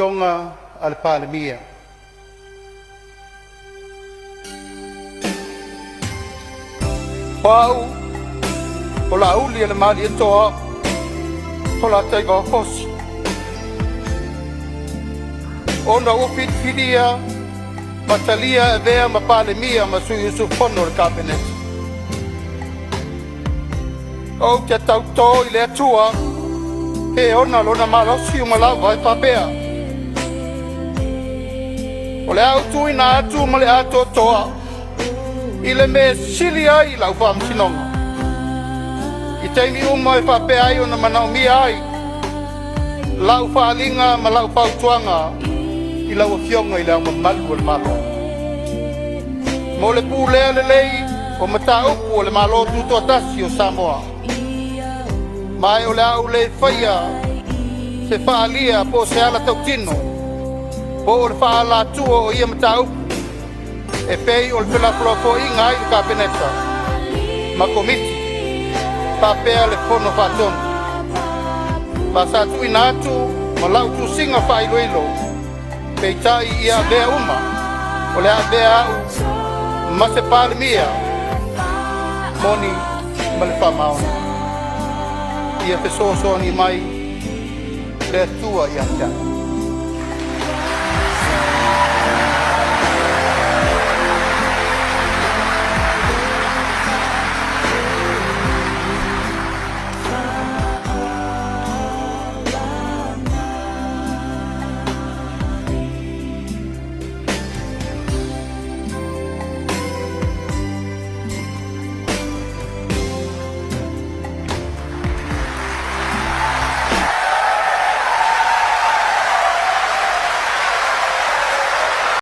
Afioga a le Palemia, O au o Laaulialemalietoa Bolataivao Fosi, ona ua filifilia ma talia e avea ma Palemia ma sui usufono o le Kapeneta, ou te tauto i le Atua e ona lona malosi uma lava e faapea, o le a ou tuuina atu ma le atoatoa i le mea e sili ai lau faamasinoga i taimi uma e faapea ai ona manaomia ai lau faaaliga ma lau fautuaga i lau Afioga i Le Ao Mamalu o le Malo, mo le pulea lelei o mataupu a le Malo Tutoatasi o Samoa. Ma o le a ou le faia se faaalia po o se ala tautino po o le faaalatua o ia mataupu e pei o felafolafoaiga ai le Kapeneta ma Komiti faapea le Fono Faatonu. Ma sa tuuina atu ma lau tusiga faailoilo, peitai ia avea uma o le a avea au ma se Palemia moni ma le faamaoni. Ia fesoasoani mai le Atua ia te au.